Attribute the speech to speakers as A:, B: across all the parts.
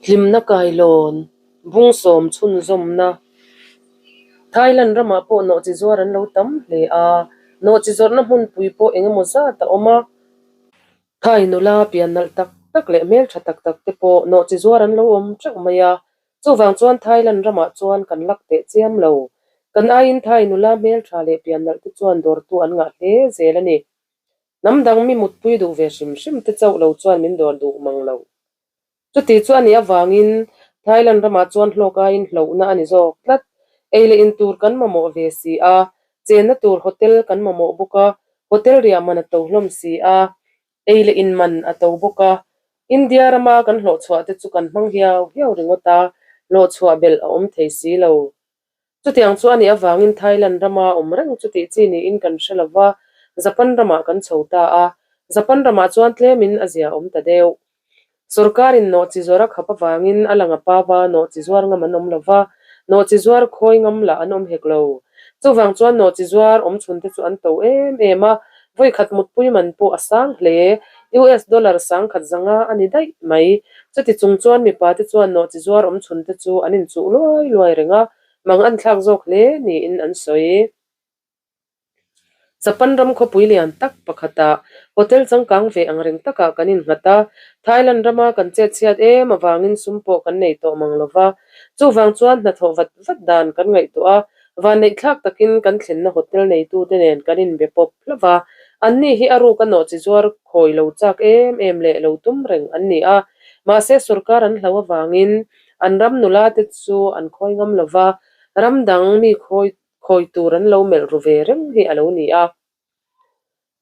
A: Hlimna kailawn, bungsawm chhunzawmna. Thailand ramah pawh nawhchi zuar an lo tam hle a, nawhchi zawrhna hmunpui pawh eng emaw zat a awm a. Thai nula pian nalh tak tak leh hmeltha tak tak te pawh nawhchi zuar an lo awm teuh mai a, chuvang chuan Thailand ramah chuan kan lak teh chiam lo. Kan aiin Thai nula hmeltha leh pian nalh te chuan dawrtu an ngah hle zel a ni. Hnam dang mi mutpui duh ve hrim hrim te chauh lo chuan min dawr duh mang lo. Chuti chu a nih avangin Thailand ramah chuan hlawk aiin hlauhna a ni zawk tlat. Ei leh in tur kan mamawh ve si a, chenna tur hotel kan mamawh bawk a, hotel riah man a to hlawm si a, ei leh in man a to bawk a. India rama kan hlawhchhuah te chu kan hmang hiau hiau ringawt a, hlawhchhuah belh a awm thei si lo. Chutiang chu a nih avangin Thailand rama awm reng chu tih chi niin kan hre lo va, Japan ramah kan chho ta a. Japan ramah chuan tlemin a zia awm ta deuh. Sorkarin nawhchi zuar a khap avangin a lang a pava nawhchi zuar ngam an awm lo va, nawhchi zuar khawi ngam lah an awm hek lo. Chuvang chuan nawhchi zuar awm chhunte chu an to em em a, vawikhat mutpui man pawh a sang hle. US dollar sangkhat zanga a ni daih mai. Chuti chung chuan mipa te chuan nawhchi zuar awm chhunte chu an inchuh luai luai reng a, mang an thlak zawk hle niin an sawi. Japan ram khawpui lian tak pakhatah hotel changkang ve ang reng takah kan innghat a, Thailand rama kan chet chhiat em avangin sum pawh kan nei tawh mang lova. Chuvang chuan hnathawh vat vat dan kan ngaihtuah a, vanneihthlak takin kan thlenna hotel neitute nen kan inbe pawp hlauh va. Anni hi a ruka nawhchi zuar khawi lo chak em em leh lo tum reng an ni a, mahse sorkar an hlau avangin an ram nula te chu an khawi ngam lova, ram dang mi khawi Khawi tur an lo melh ru ve reng hi a lo ni a.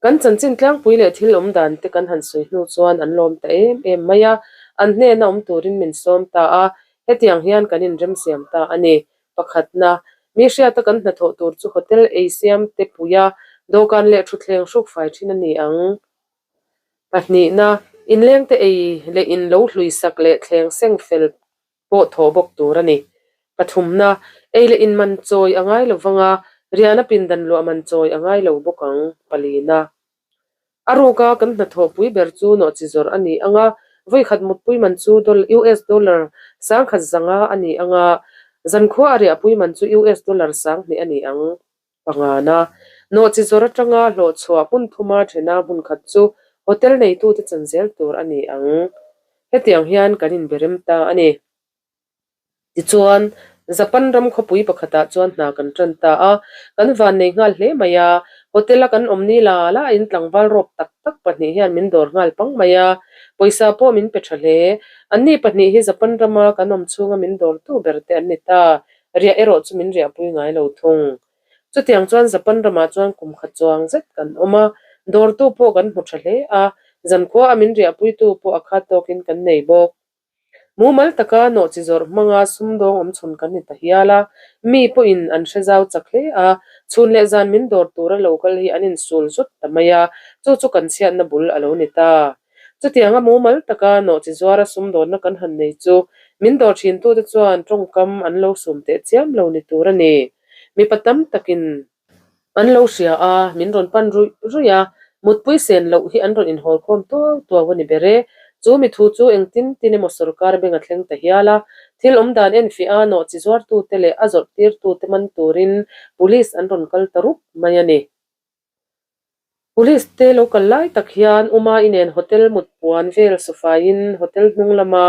A: Kan chanchin tlangpui leh thil awm dan te kan han sawi hnu chuan an lawm ta em em mai a, an hnena awm turin min sawm ta a, hetiang hian kan inremsiam ta a ni. Pakhatna, mi hriata kan hnathawh tur chu hotel ei siam te puia dawhkan leh thutthleng hruk fai thin a ni ang. Pahnihna, inlengte ei leh in lo hlui sak leh thleng seng fel pawh thawh bawk tur a ni. Pathumna, ei leh in man chawi a ngai lo vang a, riahna pindan luah man chawi a ngai lo bawk ang, palina. A ruka kan hnathawhpui ber chu nawhchi zawrh a ni ang a, vawikhat mutpui man chu US dollar sangkhat zanga a ni ang a, zankhua a riahpui man chu US dollar sanghnih a ni ang, pangana. Nawhchi zawrh atanga hlawhchhuah hmun thuma thena hmun khat chu hotel neitute chan zel tur a ni ang. Hetiang hian kan inbe rem ta a ni. Tichuan, Japan ram khawpui pakhatah chuan hna kan tan ta a, kan vannei nghal hle mai a. Hotel-a kan awm ni la la in tlangval rawp tak tak pahnih hian min dawr nghal pang mai a, pawisa pawh min pe tha hle. Anni pahnih hi Japan rama kan awm chhunga min dawrtu ber te an ni ta. Riah erawh chu min riahpui ngai lo thung. Chutiang chuan Japan ramah chuan kum khat chuang zet kan awm a, dawrtu pawh kan hmu tha hle a, zankhua a min riahpuitu pawh a khat tawkin kan nei bawk. Mumal taka nawhchi zawrh hmanga sumdawng awm chhun kan ni ta hial a, mi pawhin an hre zau chak hle a, chhun leh zan min dawr tura lo kal hi an insul zut ta mai a, chu chu kan chhiatna bul a lo ni ta. Chutianga mumal taka nawhchi zuara sumdawnna kan han nei chu min dawr thintute chuan tawngkam an lo sum teh chiam lo ni tur a ni. Mipa tam takin an lo hria a, min rawn pan ruih ruih a, mutpui sen loh hi an rawn inhawl khawm tuau tuau a ni ber e. Chu mi thu chu engtin tin emaw sorkar beng a thleng ta hial a, thil awmdan enfiah a nawhchi zuartute leh a zawrh tirtute man turin police an rawn kal ta rup mai a ni. Police te lo kal lai tak hian Uma i nen hotel mut puan vel sawfaiin hotel hnung lama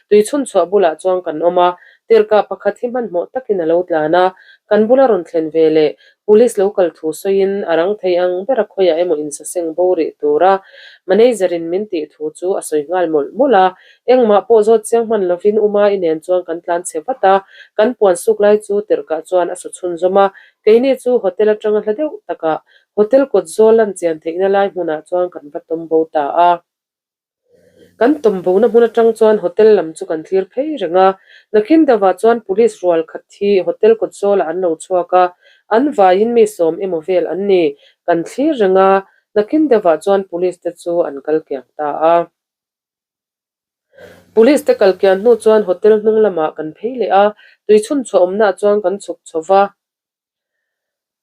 A: tui chhun chhuah bulah chuan kan awm a, tirhkah pakhat hi hmanhmawh takin a lo tlan a, kan bula rawn thlen ve leh police lo kal thu sawiin a rang thei ang ber a khawiah emaw insaseng bo rih tura manager in min tih thu chu a sawi nghal mawlh mawlh a, engmah pawh zawt chiang hman lovin Uma i nen chuan kan tlan chhe vat a, kan puan suk lai chu tirhkah chuan a su chhunzawm a, Keini chu hotel atanga hla deuh takah hotel kawt zawl lan chian theihna lai hmunah chuan kan va tawm bo ta a. Kan tawm bona hmun atang chuan hotel lam chu kan thlir phei reng a. Nakin deuhah chuan police rual khat hi hotel kawt zawlah an lo chhuak a, an vaiin mi sawm emaw vel an ni. Kan thlir reng a, nakin deuhah chuan police te chu an kal kiang ta a. Police te kal kian hnu chuan hotel hnung lamah kan phei leh a, tui chhun chhuah awmnaah chuan kan chhuk chho va.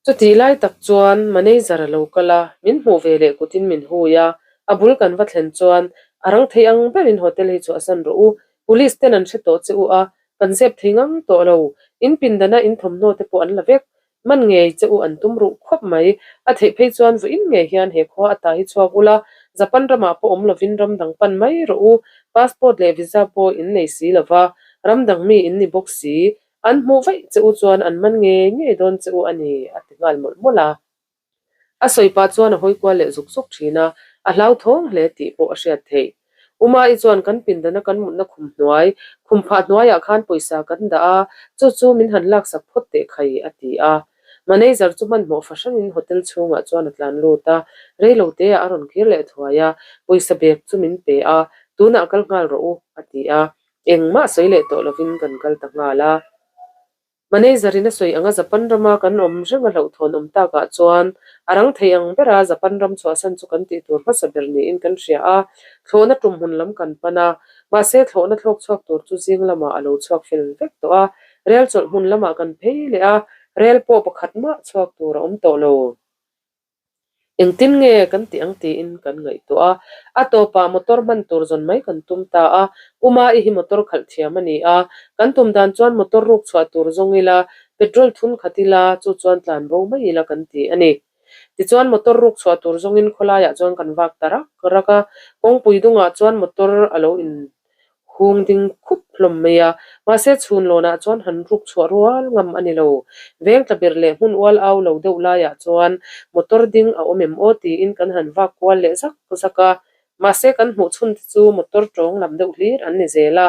A: Chutih lai tak chuan manager a lo kal a, min hmuh ve leh kutin min hui a, a bul kan va thlen chuan a rang thei ang berin hotel hi chhuahsan rawh u. Police ten an hre tawh che u a, kan zep thei ngang tawh lo. In pindana in thawmhnaw te pawh an la vek. Man ngei che u an tum ruh khawp mai. A theih phei chuan vawiin ngei hian he khua ata hi chhuak ula, Japan ramah pawh awm lovin ram dang pan mai rawh u. Passport leh visa pawh in nei si lova, ram dang mi in ni bawk si. An hmuh vaih che u chuan an man ngei ngei dawn che u a ni, a ti nghal mawlh mawlh a. A sawi pah chuan a hawi kual leh zuk zuk thin a, a hlauthawng hle tih pawh a hriat theih. Uma-i chuan kan pindana kan mutna khum hnuai, khum phah hnuaiah khan pawisa kan dah a, chu chu min han laksak phawt teh khai, a ti a. Manager chu hmanhmawh fahranin hotel chhungah chuan a tlan lut a, reilo teah a rawn kir leh thuai a, pawisa bag chu min pe a, tunah kal nghal rawh u, a ti a. Engmah sawi leh tawh lovin kan kal ta nghal a. Manager in a sawi anga Japan rama kan awm reng a hlauhthawn awm takah chuan a rang thei ang bera Japan ram chhuahsan chu kan tih tur hmasa ber niin kan hria a, thlawhna tum hmun lam kan pan a, mahse thlawhna thlawk chhuak tur chu zing lamah a lo chhuak fel vek tawh a, rel chawlh hmun lamah kan phei leh a, rel pawh pakhat mah chhuak tur a awm tawh lo. Engtin nge kan tih ang tiin kan ngaihtuah a, a tawpah motor hman tur zawn mai kan tum ta a, Uma-i hi motor khalh thiam a ni a, kan tum dan chuan motor ruk chhuah tur zawng ila, petrol thun khat ila, chu chuan tlan bo mai ila kan ti a ni. Tichuan motor ruk chhuah tur zawngin khawlaiah chuan kan vak ta rak rak a, kawngpui dungah chuan motor a lo in Hung ding khup hlawm mai a, mahse chhun lawnah chuan han ruk chhuah rual ngam a ni lo. Veng tla ber leh hmun ual au lo deuh laiah chuan motor ding a awm em aw tiin kan han vak kual leh zak zak a, mahse kan hmuh chhun te chu motor tawng lam deuh hlir an ni zel a,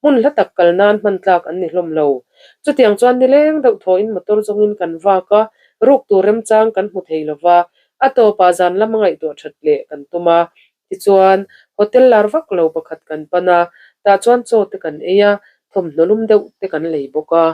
A: hmun hla tak kal nan hman tlak an ni hlawm lo. Chutiang chuan nileng deuh thawhin motor zawngin kan vak a, ruk tur remchang kan hmu thei lo va, a tawpah zan lama ngaihtuah that leh kan tum a, Tichuan, hotel lar vak lo pakhat kan pan a, tah chuan chaw te kan ei a, thawmhnaw lum deuh te kan lei bawk a.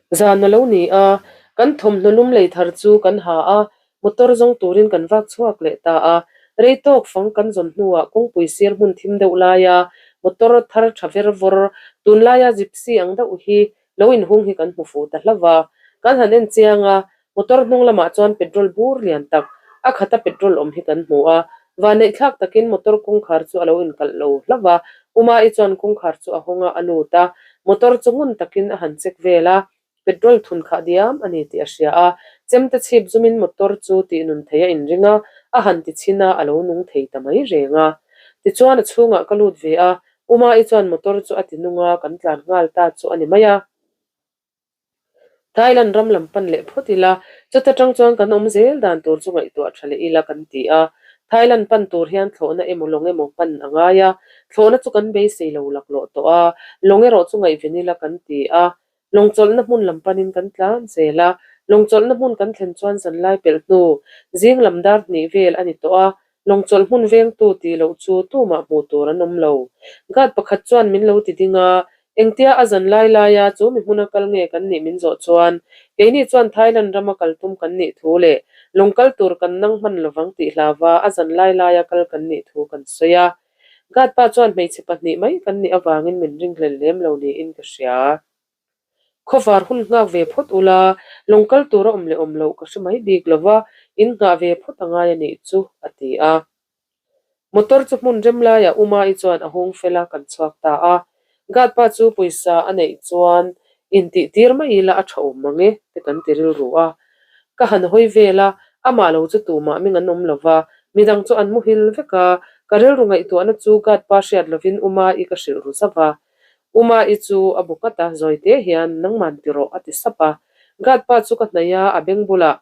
A: Zan a lo ni a, kan thawmhnaw lum lei thar chu kan ha a, motor zawng turin kan vak chhuak leh ta a. Rei tawk fang kan zawn hnuah kawngpui sir hmun thim deuh laia motor thar tha ver vawr, tunlaia gypsy ang deuh hi lo inhung hi kan hmu fuh ta hlauh a. Kan han en chiang a, Motor hnung lamah chuan petrol bur lian tak, a khata petrol awm hi kan hmu a. Vanneih thlak takin motor kawngkhar chu a lo inkalh lo hlauh a, Uma-i chuan kawngkhar chu a hawng a, a lut a. Motor chu ngun takin a han check vel a, petrol thun khah diam a ni tih a hria a. Chemte chhip zumin motor chu tih nun thei a inring a, a han ti chhin a, a lo nung thei ta mai reng a. Tichuan a chhungah ka lut ve a, Uma-i chuan motor chu a ti nung a, kan tlan nghal ta chu a ni mai a. Thailand ram lam pan leh phawt ila, chuta tang chuan kan awm zel dan tur chu ngaihtuah tha leh ila kan ti a. Thailand pan tur hian thlawhna emaw lawng emaw pan a ngai a, thlawhna chu kan beisei lo laklawh tawh a, lawng erawh chu ngaihven ila kan ti a. Lawng chawlhna hmun lam panin kan tlan zel a, lawng chawlhna hmun kan thlen chuan zanlai pelh hnu zing lam dar hnih vel a ni tawh a, Lawng chawlh hmun vengtu tih loh chu tumah hmuh tur an awm lo. Guard pakhat chuan min lo ti ding a, engtia a zan lai laia chu mi hmuna kal nge kan nih min zawh chuan, keini chuan Thailand rama kal tum kan nih thu leh lawng kal tur kan nang hman lovang tih hlava a zan lai laia kal kan nih thu kan sawi a. Guard pa chuan hmeichhe pahnih mai kan nih avangin min ringhlel lem lo niin ka hria. Khawvar hun nghak ve phawt ula, lawng kal tur a awm leh awm loh ka hre mai bik lo va, in nghah ve phawt a ngai a nih chu, a ti a. Motor chu hmun rem laiah Uma-i chuan a hung fel a, kan chhuak ta a. Guard pa chu pawisa a neih chuan intih tir mai ila a tha awm mang e, te kan ti rilru a. Ka han hawi vel a, amah lo chu tumah ming an awm lo va, midang chu an muhil vek a, ka rilru ngaihtuahna chu guard pa hriat lovin Uma-i ka hrilh ru zauh va. Uma-i chu a bu nghat a, zawi te hian nangman ti rawh a ti sap a. Guard pa chu ka hnaih a, a beng bulah,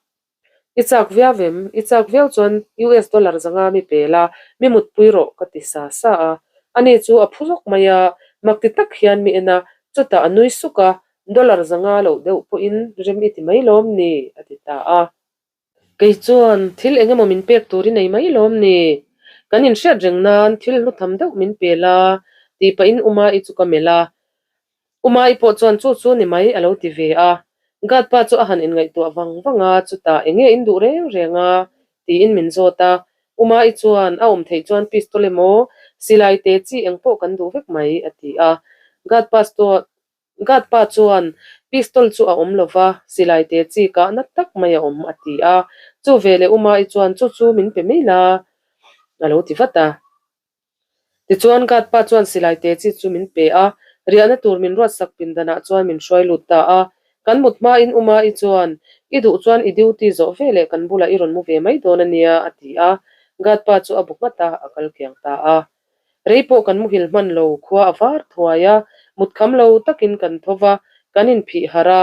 A: I chak viau em? I chak viau chuan US dollar zanga mi pe la, mi mutpui rawh ka ti sa sa a. Ani chu a phu zawk mai a, mak ti tak hian mi en a, chutah a nui suk a, Dollar zanga loh deuh pawhin rem i ti mai lawm ni? a ti ta a. Kei chuan thil eng emaw min pek tur i nei mai lawm ni? Kan inhriat reng nan thil hlu tham deuh min pe la tih pahin Uma-i chu ka melh a. Uma-i pawh chuan chu chu ni mai a lo ti ve a. Guard pa chu a han inngaihtuah vang vang a, chutah eng nge in duh reng reng a? tiin min zawt a. Uma-i chuan a awm theih chuan pistol emaw silai te chi eng pawh kan duh vek mai a ti a. Guard pa Guard pa chuan pistol chu a awm lova, silai te chi kah na tak mai a awm a ti a. Chu veleh Uma-i chuan chu chu min pe mai la a lo ti vat a. Tichuan guard pa chuan silai te chi chu min pe a, riahna tur min ruatsak pindanah chuan min hruai lut ta a. Kan mut hmain Uma i chuan, I duh chuan i duty zawh ve leh kan bulah i rawn mu ve mai dawn a nia, a ti a. Guard pa chu a bu nghat a, a kal kiang ta a. Rei pawh kan muhil hman lo, khua a var thuai a, mut kham lo takin kan tho va, kan inphih harh a.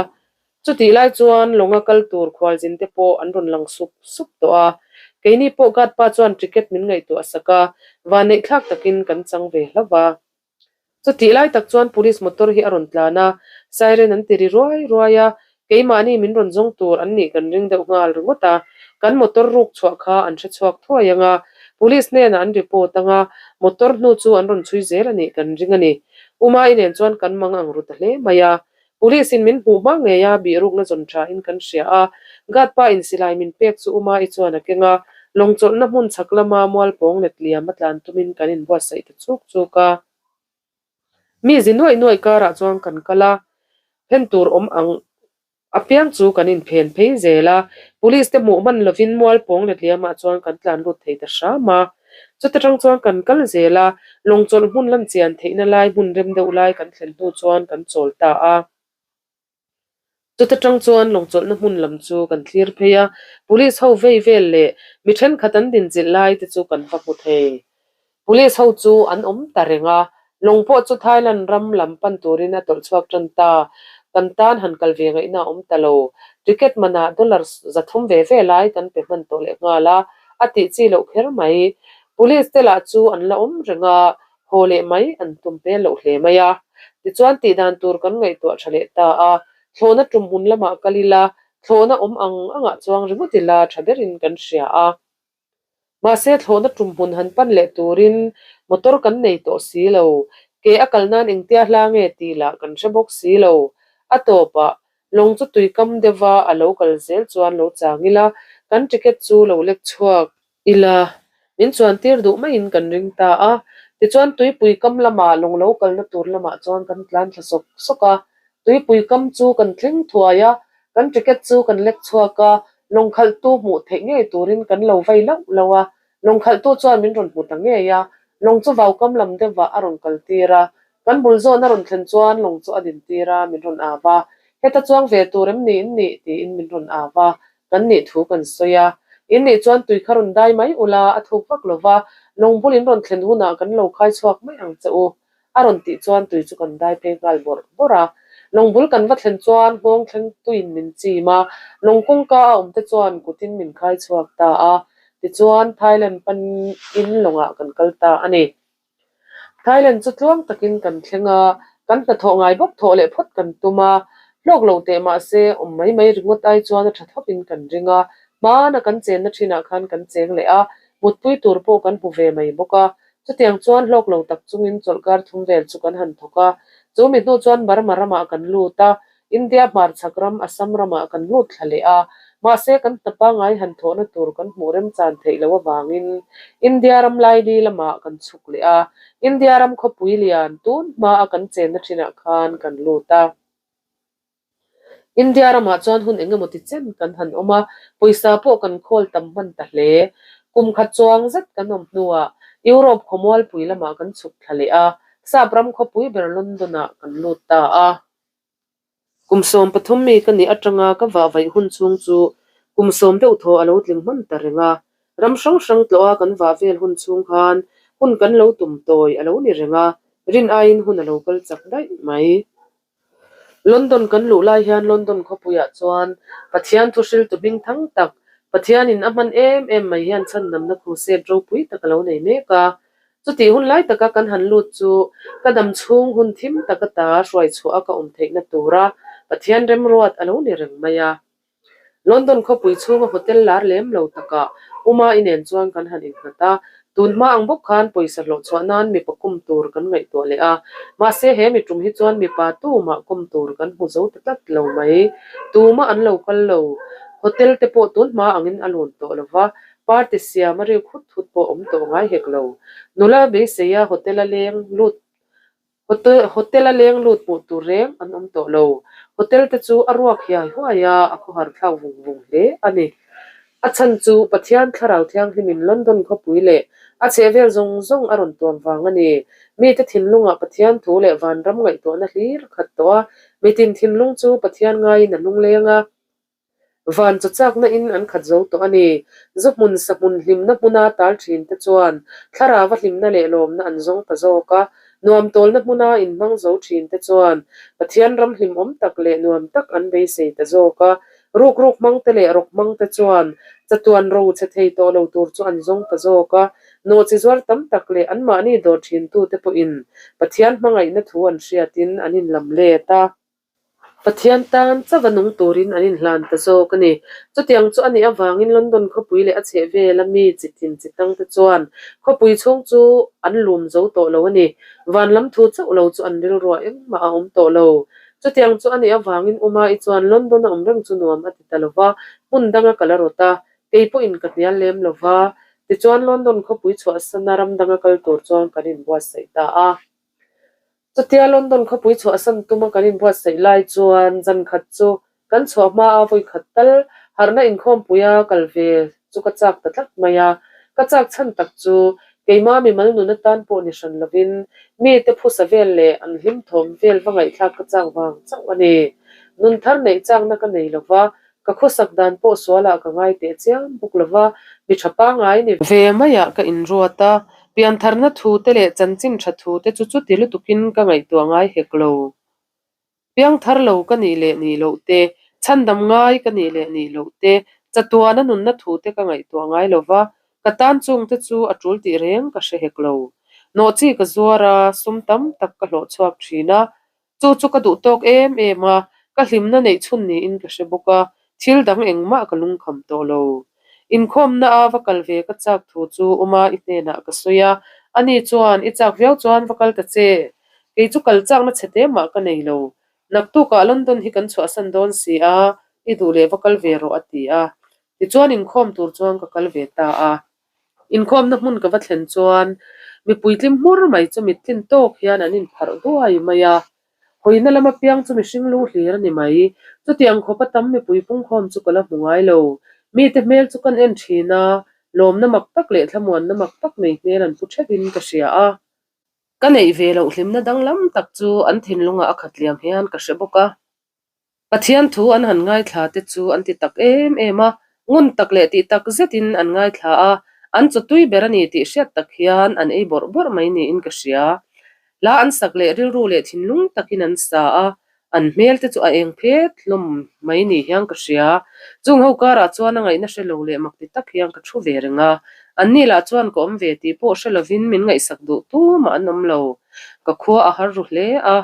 A: Chutih lai chuan lawnga kal tur khualzin te pawh an rawn lang sup sup tawh a. Keini pawh guard pa chuan ticket min ngaihtuah sak a, vanneih thlak takin kan chang ve hlauh va. Chutih lai tak chuan police motor hi a rawn tlan a, siren an ti ri ruai ruai a, keimahni min rawn zawng tur an nih kan ring deuh nghal ringawt a, kan motor ruk chhuah kha an hre chhuak thuai ang a, police hnenah an report ang a, motor hnu chu an rawn chhui zel a nih kan ring a ni. Umai nen chuan kan mang ang ru ta hle mai a, police in min hmuh hma ngei a, bihrukna zawn tha in kan hria a, guard pa in silai min pek chu Umai chuan a keng a, lawng chawlhna hmun chhak lama mualpawng let liam a tlan tumin kan inbuatsaih ta chuk chuk a. Mi zi nuaih nuaih karah chuan kan kal a, phen tur awm ang apiang chu kan inphen phei zel a, police te hmuh hman lovin mualpawng let liamah chuan kan tlan lut thei ta hram a. Chuta tang chuan kan kal zel a, lawng chawlh hmun lan chian theihna lai hmun rem deuh lai kan thlen hnu chuan kan chawl ta a. Chuta tang chuan lawng chawlhna hmun lam chu kan thlir phei a, police ho vei vel leh mi thenkhat an dinchilh lai te chu kan va hmu thei. Police ho chu an awm ta reng a, lawng pawh chu Thailand ram lam pan turin a tawlh chhuak tan ta. Kan tan han kal ve ngaihna a awm ta lo. Ticket manah dollar 300 ve ve lai kan pe hman tawh leh nghal a, a tih chi loh kher mai. Police te lah chu an la awm reng a, haw leh mai an tum hmel loh hle mai a. Tichuan tih dan tur kan ngaihtuah tha leh ta a, thlawhna tum hmun lamah kal ila, thlawhna awm ang angah chuang ringawt ila tha berin kan hria a. Mahse thlawhna tum hmun han pan leh turin motor kan nei tawh si lo, ke a kal nan engtia hla nge tih lah kan hre bawk si lo. A tawpah Lawng chu tui kam deuha a lo kal zel chuan lo chang ila, kan ticket chu lo lek chhuak ila, min chuan tir duh maiin kan ring ta a. Tichuan tuipui kam lamah lawng lo kalna tur lamah chuan kan tlan thla sawk sawk a. Tuipui kam chu kan thleng thuai a, kan ticket chu kan lek chhuak a, lawng khalhtu hmuh theih ngei turin kan lo vai lauh lauh a. Lawng khalhtu chuan min rawn hmu ta ngei a, lawng chu vaukam lam deuhvah a rawn kal tir a. Kan bul zawn a rawn thlen chuan lawng chu a din tir a, min rawn au a. Heta chuang ve tur em ni in nih? tiin min rawn au a. Kan nih thu kan sawi a. In nih chuan tui kha rawn dai mai ula, a thuk vak lo va, lawng bul in rawn thlen hunah kan lo khai chhuak mai ang che u. A rawn tih chuan tui chu kan dai phei nghal bawrh bawrh a. Lawng bul kan va thlen chuan nghawng thleng tuiin min chim a, lawng kawngka a awm te chuan kutin min khai chhuak ta a. Tichuan Thailand panin lawngah kan kal ta a ni. Thailand chu tluang takin kan thleng a, kan hnathawh ngai bawk thawh leh phawt kan tum a, hlawk lo teh mahse awm mai mai ringawt ai chuan a tha thawpin kan ring a, hmana kan chenna thinah khan kan cheng leh a, mutpui tur pawh kan hmu ve mai bawk a, chutiang chuan hlawk lo tak chungin chawlhkar thum vel chu kan han thawk a, chu mi hnu chuan Burma ramah kan lut a, India hmarchhak ram Assam ramah kan lut thla leh a, mahse kan hna pangngai han thawhna tur kan hmuh remchan theih loh avangin India ram laili lamah kan chhuk leh a, India ram khawpui lian tun hmaa kan chenna thinah khan kan lut a. India ramah chuan hun eng emaw ti chen kan han awm a, pawisa pawh kan khawl tam hman ta hle. Kum khat chuang zet kan awm hnuah Europe khawmualpui lamah kan chhuk thla leh a, Sap ram khawpui ber London-ah kan lut ta a. Kum 13 mi ka nih atanga ka vahvaih hun chhung chu kum sawm deuh thaw a lo tling hman ta reng a. Ram hrang hrang tlawha kan vah vel hun chhung khan hun kan lo tum tawi a lo ni reng a, rin aiin hun a lo kal chak daih mai. London kan luh lai hian London khawpuiah chuan Pathian thu hriltu hming thang tak, Pathianin a hman em em mai hian chhandamna crusade ropui tak a lo nei mek a. Chutih hun lai taka kan han lut chu ka dam chhung hun thim tak ata hruai chhuah a ka awm theihna tura Pathian remruat a lo ni reng mai a. London khawpui chhunga hotel lar lem lo takah Uma i nen chuan kan han innghat a, tun hma ang bawk khan pawisa hlawh chhuah nan mipa kum tur kan ngaihtuah leh a, mahse he mi tum hi chuan mipa tumah kum tur kan hmu zo ta tlat lo mai. Tumah an lo kal lo. Hotel te pawh tun hma angin a lun tawh lo va, party siam a rik hut hut pawh awm tawh ngai hek lo. Nula beiseia hotel a leng lut Hotel a leng lut hmuh tur reng an awm tawh lo. Hotel te chu a ruak hiai huai a, a khawhar thlak vung vung hle a ni. A chhan chu Pathian Thlarau Thianghlimin London khawpui leh a chhehvel zawng zawng a rawn tuam vang a ni. Mite thinlungah Pathian thu leh vanram ngaihtuahna hlir a khat tawh a, mitin thinlung chu Pathian ngaiin a lungleng a. Van chaw chakna in an khat zo tawh a ni. Zu hmun sa hmun hlimna hmuna tal thin te chuan thlarau a hlimna leh lawmna an zawng ta zawk a. Nuam tawlna hmuna inhmang zo thin te chuan Pathian ram hlimawm tak leh nuam tak an beisei ta zawk a. Rukruk hmang te leh rawk hmang te chuan chatuan ro chhe thei tawh lo tur chu an zawng ta zawk a. Nawhchi zuar tam tak leh anmahni dawr thin tute pawhin Pathian hmangaihna thu an hriatin an inlam let a. Pathian tan chauha nung turin an inhlan ta zawk a ni. Chutiang chu a nih avangin London khawpui leh a chhehvela mi chi tin chi tangte chuan khawpui chhung chu an lum zo tawh lo a ni. Van lam thu chauh lo chu an rilruah engmah a awm tawh lo. Chutiang chu a nih avangin Uma-i chuan London a awm reng chu nuam a ti ta lo va, hmun danga kal a rawt a, kei pawhin ka hnial lem lo va. Tichuan London khawpui chhuahsana ram danga kal tur chuan kan inbuatsaih ta a. Chutia London khawpui chhuahsan tuma kan inbuatsaih lai chuan zan khat chu kan chhuah hma a vawi khat tal harhna inkhawmpuia kal ve chu ka chak ta tlat mai a. Ka chak chhan tak chu keima mimal nun atan pawh ni hran lovin mite phusa vel leh an hlim thawm vel va ngaihthlak ka chak vang chauh a ni. Nun thar neih chakna ka nei lova, Ka khawsak dan pawh sualah ka ngai teh chiam bawk lo va, mi tha pangngai ni ve maiah ka inruat a, piantharna thu te leh chanchin tha thu te chu chuti lutukin ka ngaihtuah ngai hek lo. Piangthar lo ka nih leh nih loh te, chhandam ngai ka nih leh nih loh te, chatuana nunna thu te ka ngaihtuah ngai lo va, ka tan chung te chu a tul tih reng ka hre hek lo. Nawhchi ka zuar a, sum tam tak ka hlawh chhuak thin a, Chu chu ka duh tawk em em a, ka hlimna neih chhun niin ka hre bawk a, thil dang engmah ka lungkham tawh lo. Inkhawmna a va kal ve ka chak thu chu Uma i hnenah ka sawi a, ani chuan i chak viau chuan va kal ta che, kei chu kal chakna chhe te mah ka nei lo, naktukah London hi kan chhuahsan dawn si a, i duh leh va kal ve rawh a ti a, tichuan inkhawm tur chuan ka kal ve ta a. Inkhawmna hmun ka va thlen chuan mipui tlim hmur mai chu mittlin tawk hian an inpharh duai mai a. Hawina lama piang chu mihring lu hlir a ni mai. Chutiang khawpa tam mipui pungkhawm chu ka la hmu ngai lo. Mite hmel chu kan en thin a, lawmna mak tak leh thlamuanna mak tak nei hmel an pu theuhin ka hria a. Ka neih ve loh hlimna danglam tak chu an thinlungah a khat liam hian ka hre bawk a. Pathian thu an han ngaithla te chu an ti tak em em a, ngun tak leh tih tak zetin an ngaithla a, an chaw tui ber a ni tih hriat tak hian an ei bawrh bawrh mai niin ka hria. Hla an sak leh rilru leh thinlung takin an sa a, an hmel te chu a eng phet hlawm mai ni hian ka hria. Chung ho karah chuan a ngaihna hre lo leh mak ti tak hian ka thu ve reng a, anni lah chuan ka awm ve tih pawh hre lovin min ngaihsak duh tumah an awm lo. Ka khua a har ru hle a,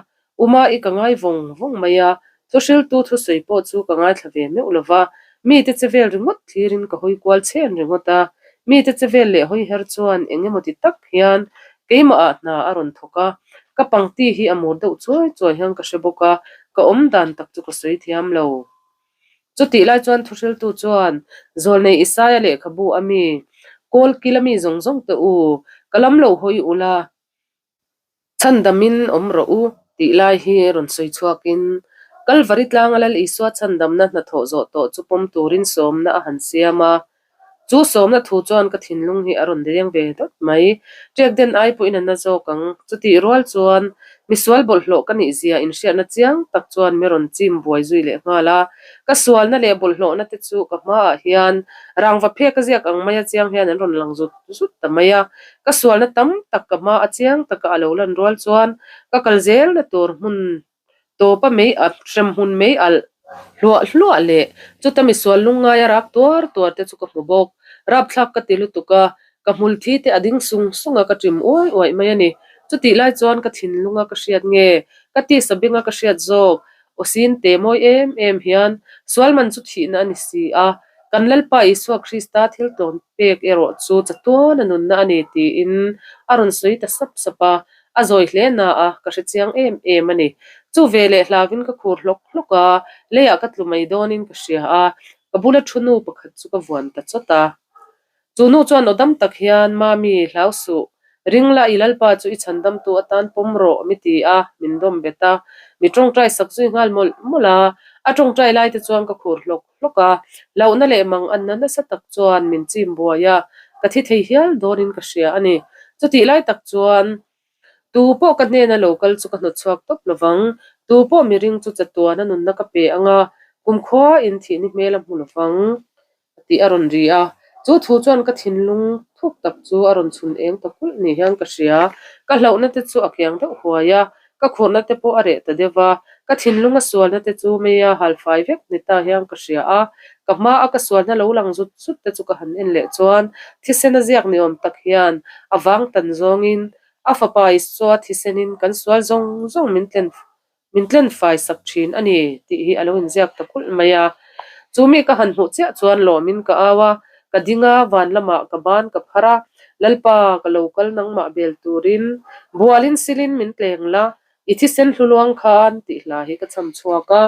A: Uma i ka ngai vawng vawng mai a, thuhriltu thusawi pawh chu ka ngaithla ve meuh lo va, mite che vel ringawt thlirin ka hawi kual chhen ringawt a, mite che vel leh hawi her chuan eng emaw ti tak hian keimah ah hna a rawn thawk a, ka pangti hi a mur deuh chuai chuai hian ka hre bawk a, ka awm dan tak chu ka sawi thiam lo. Chutih lai chuan thuhriltu chuan, Zawlnei Isaia lehkhabu a mi, kawl kil a mi zawng zawng te u, ka lam lo hawi ula, Chhandamin awm rawh u tih lai hi rawn sawi chhuakin Kalvari tlanga Lal Isua chhandamna hnathawh zawh tawh chu pawm turin sawmna a han siam a. Chu sawmna thu chuan ka thinlung hi a rawn deng ve dawt mai. Ṭek den ai pawhin a na zawk ang. Chutih rual chuan misual bawlhhlawh ka nih zia inhriatna chiang tak chuan mi rawn chim buai zui leh nghal a. Ka sualna leh bawlhhlawhna te chu ka hmaah hian rangva phek a ziak ang maia chiang hian an rawn lang zut zut ta mai a. Ka sualna tam tak ka hma a chiang taka a lo lan rual chuan ka kal zelna tur hmun tawpa mei a hrem hmun mei alh hluah hluah leh chuta misual lungngai a rak tuar tuar te chu ka hmu bawk. Rapthlak ka ti lutuk a, ka hmul thi te a ding sung sung a ka ṭim uai uaih mai a ni. Chutih lai chuan ka thinlunga ka hriat nge, ka tisa benga ka hriat zawk Aw sin te mawi em em hian sual man chu thihna a ni si a, kan Lalpa Isua Krista thil tlawn pek erawh chu chatuan a nunna a ni tiin a rawn sawi ta sap sap a, a zawi hle na a, ka hre chiang em em a ni. Chu ve leh hlauin ka khur hlawk hlawk a, leiah ka tlu mai dawnin ka hria a, ka bula thu nu pakhat chu ka vuan ta chawt a. Chu nu chuan aw dam tak hian, Mami, hlau suh. Ring la, i Lalpa chu i chhandamtu atan pawm rawh, mi ti a, min dawm bet a. Mi tawngtai sak zui nghal mawlh mawlh a. A tawngtai lai te chuan ka khur hlawk hlawk a, hlauhna leh mang anna nasa tak chuan min chim buai a, ka thi thei hial dawnin ka hria a ni. Chutih lai tak chuan tu pawh ka hnena lo kal chu ka hnawt chhuak tawp lovang, tu pawh miring chu chatuana nunna ka pe ang a, kumkhua in thihni hmel a hmu lovang. Tih a rawn ri a, chu thu chuan ka thinlung thuk tak chu a rawn chhun eng ta kulh ni hian ka hria. Ka hlauhna te chu a kiang deuh huai a, ka khurhna te pawh a reh ta deuh va, ka thinlunga sualna te chu meia halfai vek ni ta hian ka hria a, ka hma a ka sualna lo lang zut zut te chu ka han en leh chuan thisen a ziak ni awm tak hian a vang tan zawngin a fapa Isua thisenin kan sual zawng zawng min tlen Min tlen fai sak thin a ni tih hi a lo inziak ta kulh mai a. Chu mi ka han hmuh chiah chuan lawmin ka au a, ka ding a, van lamah ka ban ka phar a, Lalpa, ka lo kal nangmah bel turin bualin silin min tleng la, i thisen hluluang khan tih hla hi ka chham chhuak a.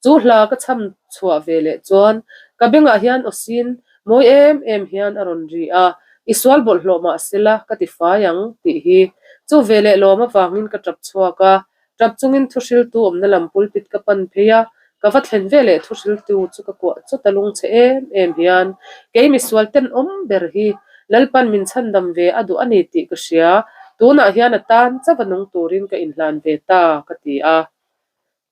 A: Chu hla ka chham chhuah ve leh chuan ka bengah hian awsin mawi em em hian a rawn ri a, I sual bawlhhlawh mah sela ka ti fai ang tih hi. Chu ve leh lawm avangin ka tap chhuak a, tap chungin thuhriltu awmna lam pulpit ka pan phei a, ka va thlen ve leh thuhriltu chu ka kuah chawt a lungchhe em em hian kei misual tenawm ber hi Lalpan min chhandam ve a duh a ni tih ka hria, tunah hian a tan chauh a nung turin ka inhlan ve ta ka ti a.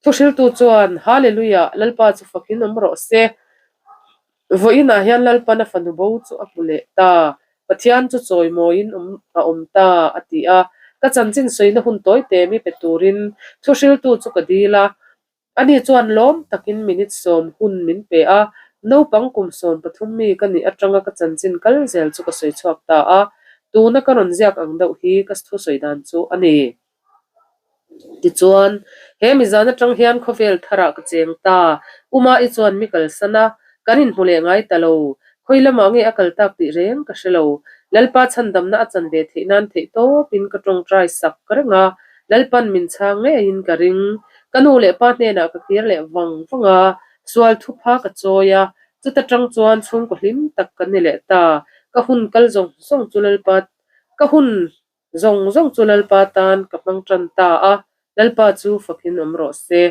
A: Thuhriltu chuan, Hallelujah! Lalpa chu fakin awm rawh se. Vawiinah hian Lalpan a fanu bo chu a hmu leh ta. Pathian chu chawimawiin awm a awm ta, a ti a. Ka chanchin sawina hun tawi te mi pe turin thuhriltu chu ka dil a. Ani chuan lawm takin minute sawm hun min pe a. Naupang kum 13 mi ka nih atanga ka chanchin kal zel chu ka sawi chhuak ta a. Tuna ka rawn ziak ang deuh hi ka thusawi dan chu a ni. Tichuan, he mizan atang hian khawvel tharah ka cheng ta. Uma-i chuan mi kalsan a, kan inhmu leh ngai ta lo. Khawi lamah nge a kal tak tih reng ka hre lo. Lalpa chhandamna a chan ve theih nan theih tawpin ka tawngtai sak reng a, Lalpan min chhang ngeiin ka ring. Ka nu leh pa hnenah ka kir leh vang vang a, sual thupha ka chawi a, chuta tang chuan chhungkaw hlim tak kan ni leh ta. Ka hun kal zawng zawng chu Lalpa ka hun Zawng zawng chu Lalpa tan ka hmang tan ta a, Lalpa chu fakin awm rawh se.